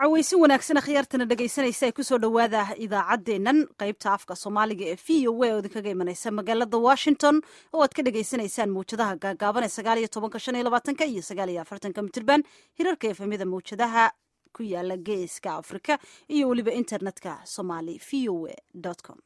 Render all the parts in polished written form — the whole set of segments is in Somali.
Cawaysin wanaagsan, akhyaartana dhegaysanaysa ay kusoo dhowaada idaacaddeennan qaybta afka Soomaaliga ee VOA oo idinkaga imanaysa magaalada Washington, oo aad ka dhagaysanaysaan mawjadaha gaagaaban ee 19-ka, 25-ka iyo 49-ka mitirban, hirarka FM-yada mawjadaha ku yaala Geeska Afrika iyo weliba internetka somali voa com.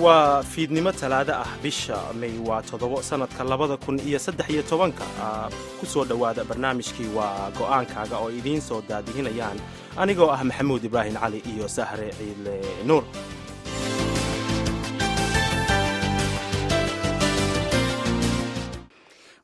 Waa fiidnimo Talaado ah, bisha May waa 7, sannadka 2013-ka. Ku soo dhowaada barnaamijkii Waa Go'aankaaga oo idiin soo daadihinayaan anigoo ah Maxamuud Ibraahim Cali iyo Sahre Ciidle Nuur.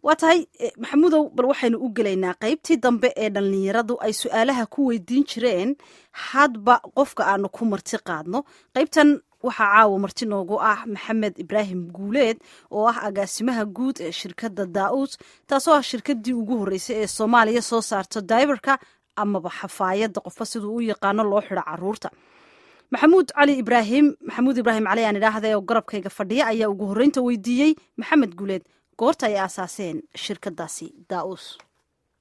Waa tahay, Maxamuudow, bal waxaynu u gelaynaa qaybtii dambe ee dhallinyaradu ay su-aalaha ku weydiin jireen hadba qofka aanu ku marti qaadno. Qaybtan waxaa caawa marti noogu ah Maxamed Ibraahim Guuleed, oo ah agaasimaha guud ee shirkadda Daa'uus, taasoo ah shirkaddii ugu horreysay ee Soomaaliya soo saarto diaper-ka amaba xafaayadda, qofba siduu u yaqaano, loo xidho caruurta. Maxamuud Cali Ibraahim, Maxamuud Ibraahim Cali aan idhaahda, oo garabkayga fadhiya, ayaa ugu horreynta weydiiyey Maxamed Guuleed goorta ay aasaaseen shirkadaasi Daa'uus.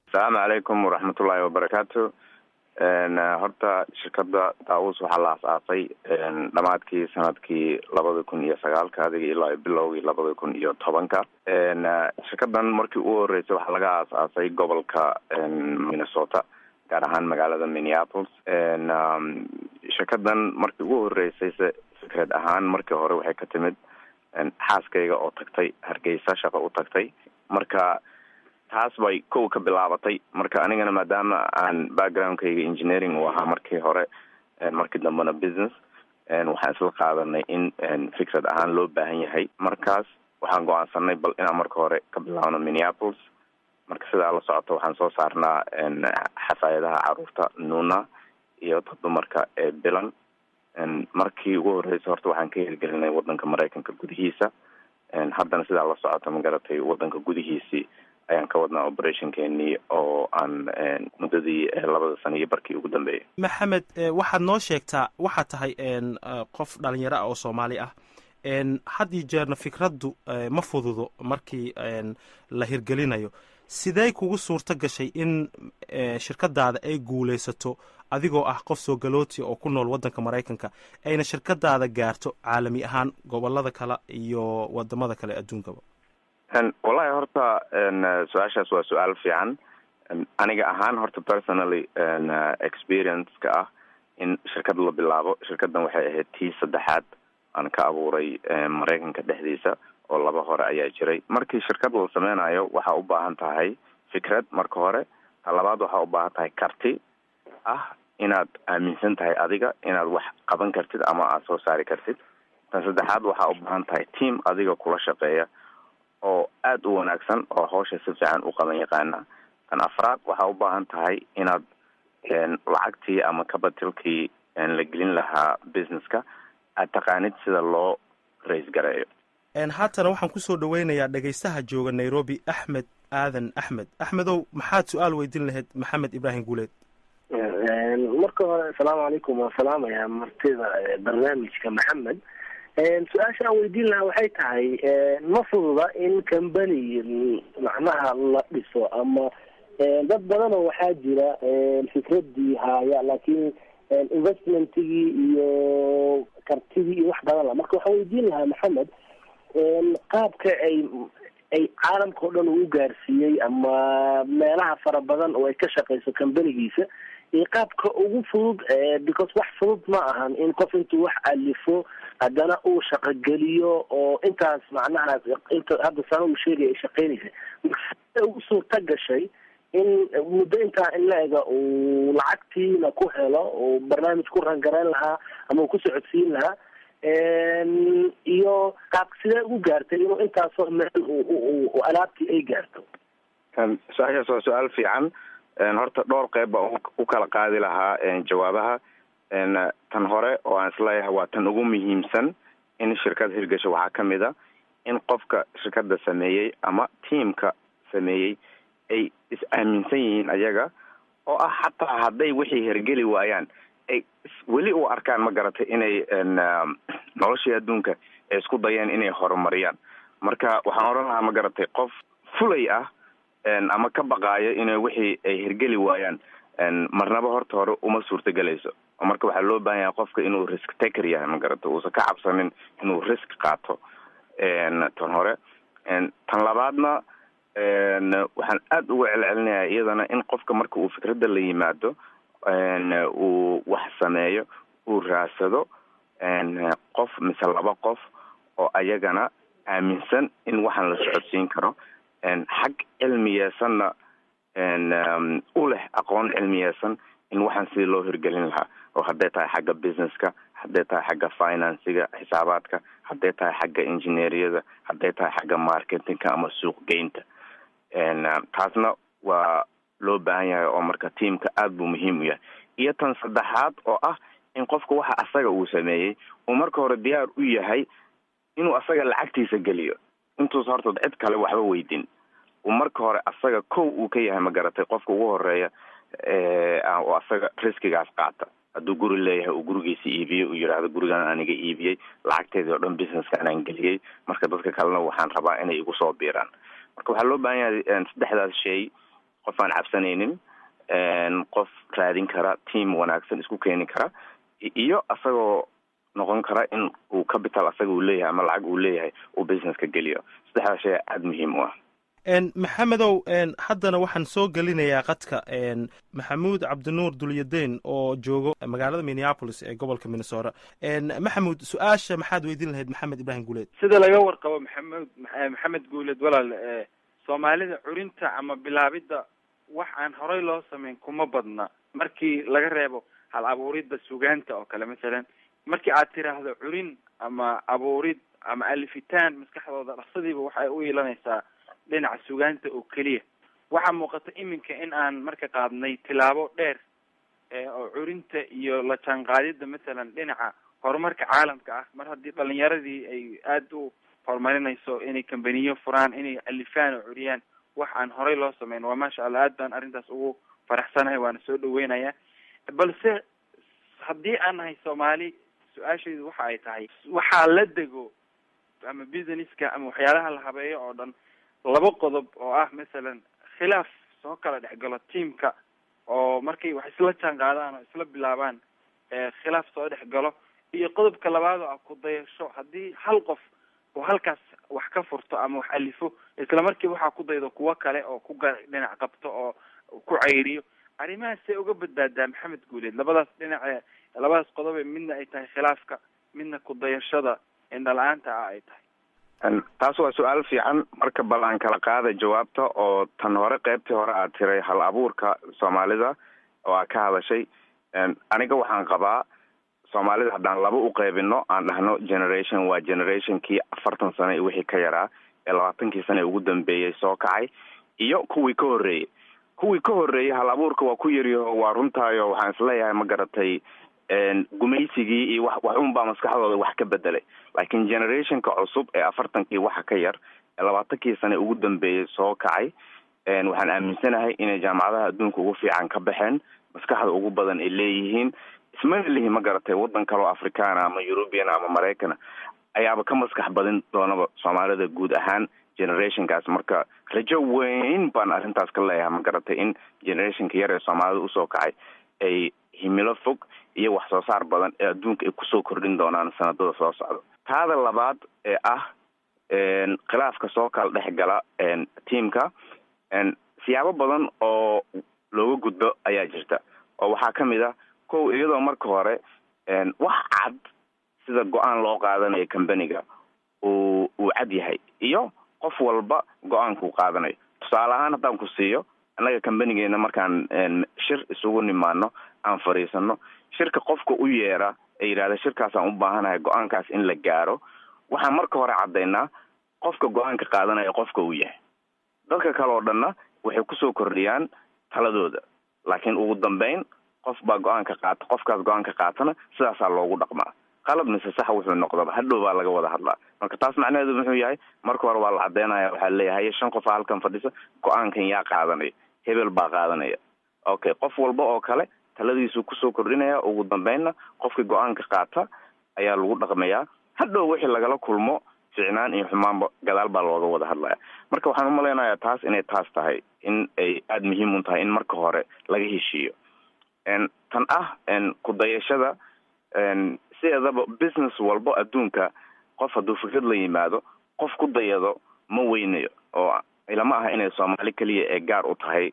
Asalaamu calaykum waraxmatullaahi wabarakaatu. Horta shirkadda Daa-us waxaa la asaasay dhamaadkii sanadkii 2009-ka adiga ilaa bilowgii 2010-ka. Shirkadan markii ugu horeysay waxaa laga aasaasay gobolka Minnesota, gaar ahaan magaalada Minneapolis. Shirkadan markii ugu horeysay se fikrad ahaan markii hore waxay ka timid xaaskayga oo tagtay Hargeysa, shaqo u tagtay. Marka taas bay kow ka bilaabatay. Marka anigana maadaama aan background-kayga engineering uu ahaa markii hore, markii dambena business, waxaan isla qaadanay in fikrad ahaan loo baahan yahay. Markaas waxaan go-aansanay bal inaan marka hore ka bilaabno Minneapolis. Marka sidaa la socoto, waxaan soo saarnaa xafaayadaha caruurta Nuna iyo ta dumarka ee Bilan. Markii ugu horreysay horta waxaan ka hirgelinay wadanka Maraykanka gudihiisa. Haddana sidaa la socota, magaratay, wadanka gudihiisii ayaan ka wadnaa operation-keenii oo aan muddadii 2-da sano iyo barkii ugu dambeeyay. Maxamed, waxaad noo sheegtaa, waxaad tahay qof dhalinyaro ah oo Soomaali ah. Had iyo jeerna fikraddu ma fududo markii la hirgelinayo. Sidee kugu suurto gashay in shirkadaada ay guulaysato, adigoo ah qof soo galooti oo ku nool waddanka Maraykanka, ayna shirkadaada gaarto caalami ahaan gobolada kale iyo wadamada kale adduunkaba? Wallahi horta su-aashaas waa su-aal fiican. Aniga ahaan horta personally experience-ka ah in shirkad la bilaabo, shirkaddan waxay ahayd tii saddexaad aan ka abuuray Maraykanka dhexdiisa, oo laba hore ayaa jiray. Markii shirkad la sameynayo, waxaa u baahan tahay fikrad marka hore. Ta labaad, waxaa u baahan tahay karti ah inaad aaminsan tahay adiga inaad wax qaban kartid ama aad soo saari kartid. Tan saddexaad, waxaa u baahan tahay team adiga kula shaqeeya oo aada u wanaagsan oo hawsha si fiican u qaban yaqaana. Tan afraad, waxaa u baahan tahay inaad lacagtii ama capital-kii la gelin lahaa business-ka aad taqaanid sida loo raise gareeyo. Haatana waxaan kusoo dhaweynayaa dhegaystaha jooga Nairobi, Axmed Aadan Axmed. Axmedow, maxaad su-aal weydiin lahayd Maxamed Ibraahim Guuleed? Marka hore, asalaamu calaykum. Waan salaamayaa martida barnaamijka, Maxamed. Su-aasha aan weydiin lahaa waxay tahay, ma fududa in company macnaha la dhiso, ama dad badanoo waxaa jira fikradii haaya, laakiin investment-igii iyo kartidii iyo wax badan la. Marka waxaan weydiin lahaa Maxamed qaabka ay caalamka o dhan uu gaarsiiyey ama meelaha fara badan oo ay ka shaqeyso company-giisa, iyo qaabka ugu fudud, because wax fudud ma ahan in qof intuu wax alifo haddana uu shaqogeliyo oo intaas macnaha inta hadda sano uu sheegay ay shaqeynaysa. Marka ugu suurta gashay in muddo intaa in la ega uu lacagtiina ku helo, uu barnaamij ku rangareyn lahaa ama uu ku socodsiin lahaa, iyo qaabka sidee ugu gaartay inuu intaasoo meel alaabtii ay gaarto? Su-aashaas waa su-aal fiican. Horta dhowr qeyb baa u kala qaadi lahaa jawaabaha. Tan hore oo aan isleeyahay waa tan ugu muhiimsan in shirkad hirgasho, waxaa kamid a in qofka shirkadda sameeyey ama team-ka sameeyey ay is aaminsan yihiin ayaga, oo ah xataa hadday wixii hirgeli waayaan Ay weli u arkaan, ma garatay, inay noloshii adduunka ay isku dayeen inay horumariyaan. Marka waxaan odhan lahaa, ma garatay, qof fulay ah ama ka baqaayo inay wixii ay hirgeli waayaan, marnaba horta hore uma suurtagelayso. Marka waxaa loo baahan yahay qofka inuu risk taker yahay, ma garata, uusan ka cabsanin inuu risk qaato, tan hore. Tan labaadna, waxaan aada uga celcelinayaa iyadana in qofka marka uu fikradda la yimaado, uu wax sameeyo, uu raadsado qof mise laba qof oo ayagana aaminsan in waxaan la socodsiin karo, xag cilmiyeysanna u leh, aqoon cilmiyeysan in waxaan sidii loo hirgelin lahaa, oo hadday tahay xagga businesska, hadday tahay xagga financiga, xisaabaadka, hadday tahay xagga engineeriyada, hadday tahay xagga marketingka ama suuqgeynta. Taasna waa loo baahan yahay, oo marka teamka aada buu muhiim u yahay. Iyo tan saddexaad oo ah in qofka waxa asaga uu sameeyey uu marka hore diyaar u yahay inuu asaga lacagtiisa geliyo, intuusa horta cid kale waxba weydin, uu marka hore asaga kow uu ka yahay, ma garatay, qofka ugu horeeya oo asaga riskigaas qaata. Hadduu guri leeyahay, uu gurigiisa iibiyo, uu yidhaahdo, "Gurigan aniga iibiyey, lacagteedii oo dhan businesska anaan geliyey, marka dadka kalena waxaan rabaa inay igu soo biiraan." Marka waxaa loo baahan yahay saddexdaas shay: qof aan cabsanaynin, qof raadin kara team wanaagsan, isku keeni kara, iyo asagoo noqon kara in uu capital asaga uu leeyahay ama lacag uu leeyahay uu businesska geliyo. Saddexdaas shay aada muhiim u ah. Maxamedow, haddana waxaan soo gelinayaa qadka Maxamuud Cabdinuur Dulyadeyn oo joogo magaalada Minneapolis ee gobolka Minnesota. Maxamuud, su-aasha maxaad weydiin lahayd Maxamed Ibrahim Guuleed? Sida laga warqabo, Maxamuud, Maxamed Guuleed, walaal, Soomaalida curinta ama bilaabidda wax aan horey loo sameyn kuma badna, markii laga reebo hal abuuridda sugaanta oo kale. Masalan, markii aad tiraahdo curin ama abuurid ama alifitaan, maskaxdooda dhaqsadiiba waxay u iilanaysaa dhinaca sugaanta oo keliya. Waxaa muuqata iminka in aan marka qaadnay tilaabo dheer oo curinta iyo la jaanqaadida masalan dhinaca horumarka caalamka ah, mar haddii dhalinyaradii ay aada u horumarinayso inay kambaniyo furaan, inay alifaan oo curiyaan wax aan horey loo sameyn. Waa maasha Allah, aad baan arrintaas ugu faraxsanahay, waana soo dhaweynaya. Balse haddii aan nahay Soomaali, su-aashaydu waxa ay tahay, waxaa la dego ama businesska ama waxyaalaha la habeeyo oo dhan laba qodob oo ah, masalan, khilaaf soo kala dhexgalo teamka, oo markay wax isla jaan qaadaan oo isla bilaabaan khilaaf soo dhex galo, iyo qodobka labaad oo ah ku dayasho. Haddii hal qof uu halkaas wax ka furto ama wax alifo, isla markiiba waxaa ku daydo kuwo kale oo ku dhinac qabto oo ku cayriyo. Arrimahaas see uga badbaadaa, Maxamed Guuleed, labadaas dhinace, labadaas qodobe, midna ay tahay khilaafka, midna ku dayashada indhala-aanta ah ay tahay? Taas waa su-aal fiican. Marka bal aan kala qaada jawaabta, oo tan hore, qeybtii hore aad tiray, hal abuurka Soomaalida oo aad ka hadashay, aniga waxaan qabaa Soomaalida haddaan laba u qaybino, aan dhahno generation waa generationkii 40 sano iyo wixii ka yaraa ee 20kii sano ee ugu dambeeyey soo kacay, iyo kuwii ka horreeyey. Kuwii ka horreeyey hal abuurka waa ku yaryaho, waa runtaayo. Waxaan isleeyahay, ma garatay, gumaysigii iyo wax un baa maskaxdooda wax ka bedelay. Laakiin generationka cusub ee 40kii waxa ka yar ee 20kii sane ugu dambeeyey soo kacay, waxaan aaminsanahay inay jaamacadaha adduunka ugu fiican ka baxeen, maskaxda ugu badan ay leeyihiin. Ismana lihi, ma garatay, waddan kaloo Afrikaana ama European ama Maraykana ayaaba ka maskax badin doonaba Soomaalida guud ahaan generationkaas. Marka rajo weyn baan arrintaas ka leeyahay, ma garatay, in generationka yar ee Soomaalida usoo kacay ay himilo fog iyo wax soo saar badan ee adduunka ay kusoo kordhin doonaan sanadada soo socda. Taada labaad ee ah khilaafka soo kala dhex gala teamka, siyaabo badan oo looga gudbo ayaa jirta, oo waxaa ka mid ah, kow, iyadoo marka hore wax cad sida go-aan loo qaadanayo companyga uu cad yahay iyo qof walba go-aankuu qaadanayo. Tusaale ahaan, haddaan ku siiyo, annaga companygeena markaan shir isugu nimaano, aan fadhiisano, shirka qofka u yeera ee yidhahda, "Shirkaasaan u baahanahay go-aankaas in la gaaro," waxaan marka hore caddaynaa qofka go-aanka qaadanaya qofka uu yahay. Dadka kale oo dhanna waxay kusoo kordhiyaan taladooda, laakiin ugu dambeyn qof baa go-aanka qaata. Qofkaas go-aanka qaatana sidaasaa loogu dhaqmaa, qalab mise sax wuxuu noqdaba hadhow baa laga wada hadlaa. Marka taas macnaheedu muxuu yahay? Marka hore waa la caddeynaya. Waxaa leeyahay, "Shan qofa halkan fadhisa, go-aankan yaa qaadanaya?" "Hebel baa qaadanaya." "Okay, qof walba oo kale Taladiisuu kusoo kordhinaya. Ugu dambeynna qofkii go-aanka qaata ayaa lagu dhaqmayaa. Hadhow wixii lagala kulmo, ficnaan iyo xumaanba, gadaal baa looga wada hadlaya. Marka waxaan umalaynayaa taas inay taas tahay, in ay aada muhiim u tahay in marka hore laga heshiiyo. Tan ah ku-dayashada, sideedaba business walbo adduunka, qof hadduu fikrad la yimaado, qof ku dayado ma weynayo, oo ilama aha inay Soomaali keliya ee gaar u tahay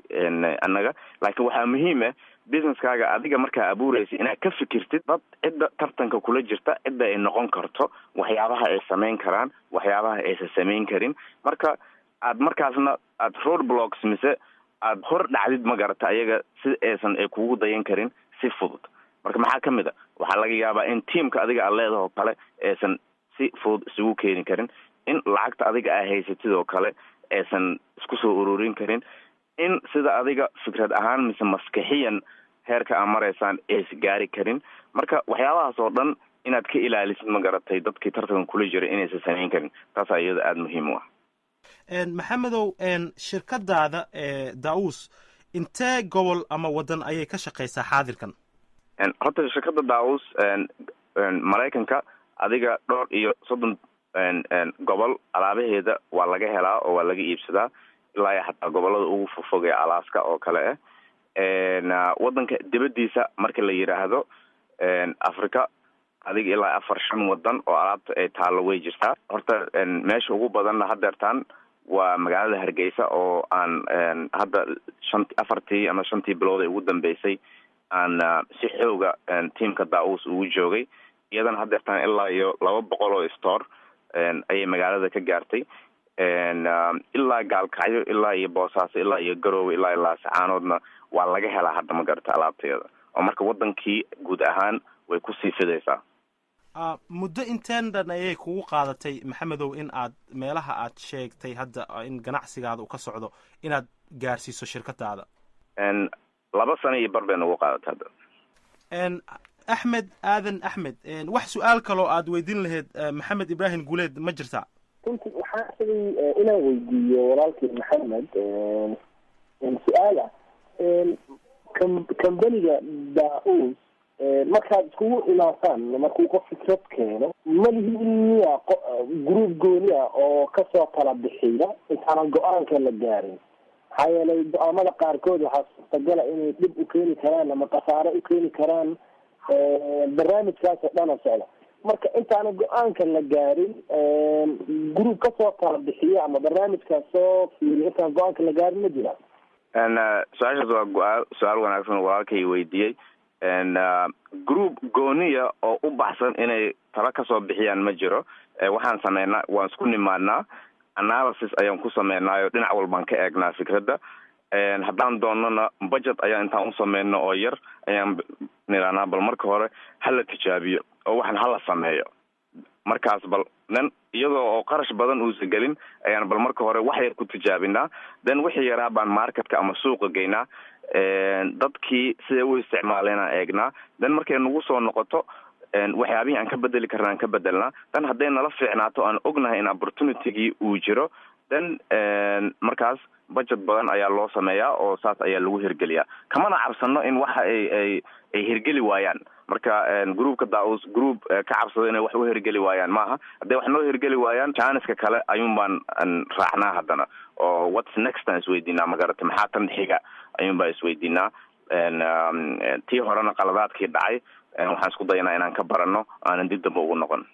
annaga. Laakiin waxaa muhiim ah businesskaaga adiga markaa abuuraysa inaad ka fikirtid dad, cidda tartanka kula jirta, cidda ay noqon karto, waxyaabaha ay samayn karaan, waxyaabaha aysan samayn karin. Marka aad markaasna aad road blocks mise aad hor dhacdid, ma garata, ayaga si aysan ay kugu dayan karin si fudud. Marka maxaa ka mid a? Waxaa laga yaabaa in teamka adiga aad leedaho kale aysan si fudud isugu keeni karin, in lacagta adiga aa haysatid oo kale aysan isku soo ururin karin, in sida adiga fikrad ahaan mise maskixiyan heerka aa maraysaan aysa gaari karin. Marka waxyaabahaas oo dhan inaad ka ilaalisid, ma garatay, dadkii tartanka kula jiray inaysan samayn karin, taasaa iyada aada muhiim u ah. Maxamedow, shirkadaada Daus intee gobol ama waddan ayay ka shaqeysaa xaadirkan? Horta shirkadda Daus Maraykanka adiga dhowr iyo 30 gobol alaabaheeda waa laga helaa oo waa laga iibsadaa, ilaa iyo xataa gobolada ugu fogfogaya, Alaska oo kale ah. Waddanka dibaddiisa marka la yidhaahdo, Africa adiga ilaa afar shan wadan oo alaabta ay taallo way jirtaa. Horta meesha ugu badanna haddeertaan waa magaalada Hargeysa, oo aan hadda shan, afartii ama shantii bilood ee ugu dambeysay aan si xooga teamka Daus ugu joogay. Iyadana haddeertaan ilaa iyo 200 oo store ayay magaalada ka gaartay, ilaa Gaalkacyo, ilaa iyo Boosaaso, ilaa iyo Garoowe, ilaa iyo Laasacaanoodna waa laga helaa hadda, ma garata, alaabteeda oo marka wadankii guud ahaan way kusii fidaysaa. Muddo inteen dhan ayay kugu qaadatay, Maxamedow, in aad meelaha aad sheegtay hadda in ganacsigaada uu ka socdo inaad gaarsiiso shirkadaada? 2 sano iyo bar bay nagu qaadatay hadda. Axmed Aadan Axmed, wax su-aal kaloo aad weydiin lahayd Maxamed Ibrahim Guuleed ma jirtaa? Runtii waxaan rabay inaan weydiiyo walaalkii Maxamed su-aal ah: companyga Daa-us markaad iskugu imaataan, markuu qof fikrad keeno, malihi miya group gooni ah oo kasoo kala bixiya intaanan go-aanka la gaarin? Maxaa yeelay go-aamada qaarkood waxaa suurtagala inay dhib u keeni karaan ama khasaare u keeni karaan barnaamijkaas oo dhana socda. Marka intaana go-aanka la gaarin, group kasoo kala bixiya ama barnaamijkaas soo fiiriya intaan go-aanka la gaarin ma jiraan? Su-aashaas waa su-aal wanaagsan oo walaalkay weydiiyey. Group gooniya oo u baxsan inay talo kasoo bixiyaan ma jiro. Waxaan sameynaa, waan isku nimaadnaa, analysis ayaan ku sameynaayo, dhinac walbaan ka eegnaa fikradda. Haddaan doonana budget ayaan intaan u sameyno oo yar ayaan niraanaa, bal marka hore hala tijaabiyo oo waxan hala sameeyo. Markaas bal then iyadoo oo qarash badan uusa gelin ayaan bal marka hore wax yar ku tijaabinaa. Then wixii yaraa baan marketka ama suuqa geynaa, dadkii siday u isticmaaleenaan eegnaa. Then markay nagu soo noqoto, waxyaabihii aan ka bedeli karna aan ka bedelnaa. Then hadday nala fiicnaato, aan ognahay in opportunitygii uu jiro, then markaas budget badan ayaa loo sameeyaa oo saas ayaa lagu hirgeliyaa. Kamana cabsano in waxa ay hirgeli waayaan. Marka groupka Daus group ka cabsado inay wax u hirgeli waayaan maaha. Hadday wax noo hirgeli waayaan, chanceka kale ayuun baan raacnaa haddana, oo what's next aan isweydiinaa, magarata, maxaa tan xiga ayuun baan isweydiinaa. Tii horena qaladaadkii dhacay waxaan isku dayanaa inaan ka baranno, aanan dib damba ugu noqon.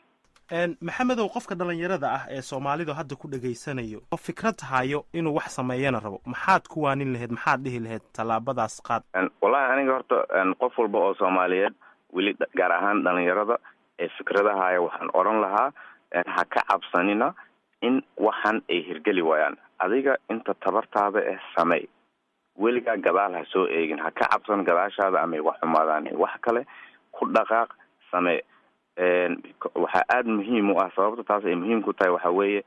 Maxamedow, qofka dhalinyarada ah ee Soomaalidu hadda ku dhegaysanayo oo fikrad hayo inuu wax sameeyana rabo, maxaad ku waanin lahayd? Maxaad dhihi lahayd tallaabadaas qaad? Wallahi aniga horta qof walba oo Soomaaliyeed, weli gaar ahaan dhalinyarada ee fikradahaya, waxaan odhan lahaa ha ka cabsanina in waxan ay hirgeli waayaan. Adiga inta tabartaada eh samey, weligaa gadaal ha soo eegin, ha ka cabsan gadaashaada ama wax xumaadaan, wax kale ku dhaqaaq, samee. Waxaa aada muhiim u ah, sababta taas ay muhiim ku tahay waxa weeye,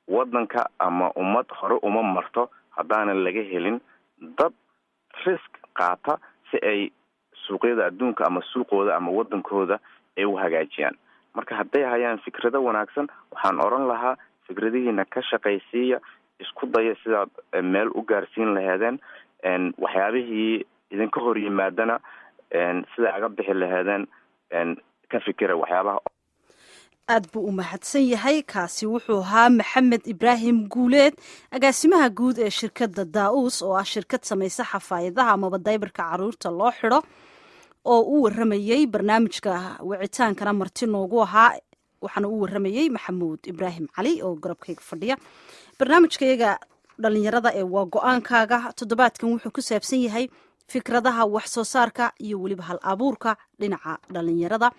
waddanka ama ummad hore uma marto haddaanan laga helin dad risk qaata si ay suuqyada adduunka ama suuqooda ama waddankooda ay u hagaajiyaan. Marka hadday hayaan fikrado wanaagsan, waxaan odhan lahaa fikradihiina ka shaqaysiiya, isku daya sidaad meel u gaarsiin laheedeen. Waxyaabihii idinka hor yimaadana Sida aga bixi laheedeen ka fikira waxyaabaha. Aad buu u mahadsan yahay. Kaasi wuxuu ahaa Maxamed Ibraahim Guuleed, agaasimaha guud ee shirkadda Daa-uus, oo ah shirkad samaysa xafaayadaha amaba diaper-ka caruurta loo xidho, oo u waramayey barnaamijka wicitaankana marti noogu ahaa. Waxaana u waramayey Maxamuud Ibraahim Cali oo garabkayga fadhiya. Barnaamijkayaga dhalinyarada ee Waa Go-aankaaga toddobaadkan wuxuu ku saabsan yahay fikradaha wax soo saarka iyo weliba hal abuurka dhinaca dhalinyarada.